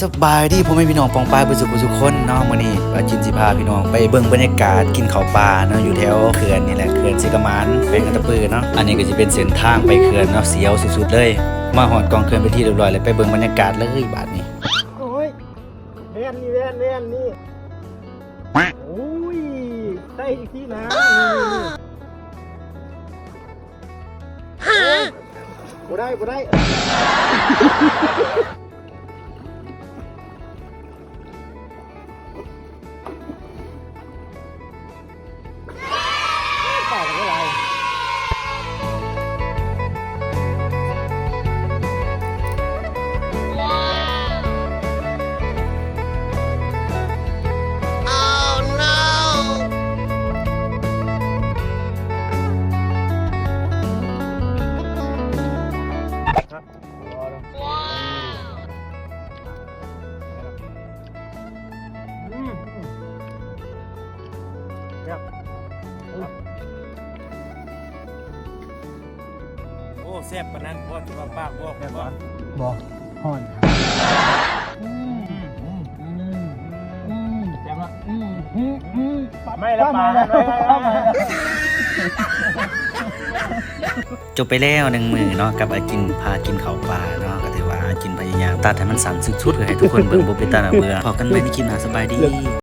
ສະບາຍດີພໍ່ແມ່ພີ່ນ້ອງປ້ອງປາຍເບິດສູ່ຜູ້ສູ່ຄົນເນາະ. ມື້ນີ້ອາຈິນຊິພາພີ່ນ້ອງໄປເບິ່ງບັນຍາກາດກິນເຂົ້າປ່າເນາະ ຢູ່ແຖວເຂື່ອນນີ້ແຫຼະ ເຂື່ອນເຊກະໝານ ແຂວງອັດຕະປືເນາະ. ອັນນີ້ກໍຊິເປັນເສັ້ນທາງໄປເຂື່ອນເນາະ ສຽວສຸດໆເລີຍ. ມາຮອດກ້ອງເຂື່ອນເປັນທີ່ຮຽບຮ້ອຍແລ້ວ ໄປເບິ່ງບັນຍາກາດເລີຍບາດນີ້. ໂອ້ຍ ແວ່ນນີ້ ແວ່ນ ແວ່ນນີ້ ໂອ້ຍ ໃສ່ອີກທີນະ ນີ້ ນີ້ ນີ້. ບໍ່ໄດ້ ບໍ່ໄດ້. ໂອ້ ແຊບປານນັ້ນບໍ່? ຈະວ່າປາກບໍ່? ແຊບບໍ່? ບໍ່ ຮ້ອນ. ອືມ ອືມ ອືມ ອືມ ແຊບເນາະ. ອືມ ອືມ ອືມ ໄມ້ລະປານ ໄມ້ລະປານ. ຈົບໄປແລ້ວໜຶ່ງມື້ເນາະ ກັບອາຈິນພາກິນເຂົ້າປ່າເນາະ. ກໍຖືວ່າອາຈິນພະຍາຍາມຕັດໃຫ້ມັນສັ້ນສຸດໆ ເພື່ອໃຫ້ທຸກຄົນເບິ່ງບໍ່ເປັນຕາໜ້າເບື່ອ. ພໍ້ກັນໃໝ່ໃນຄລິບໜ້າ ສະບາຍດີ.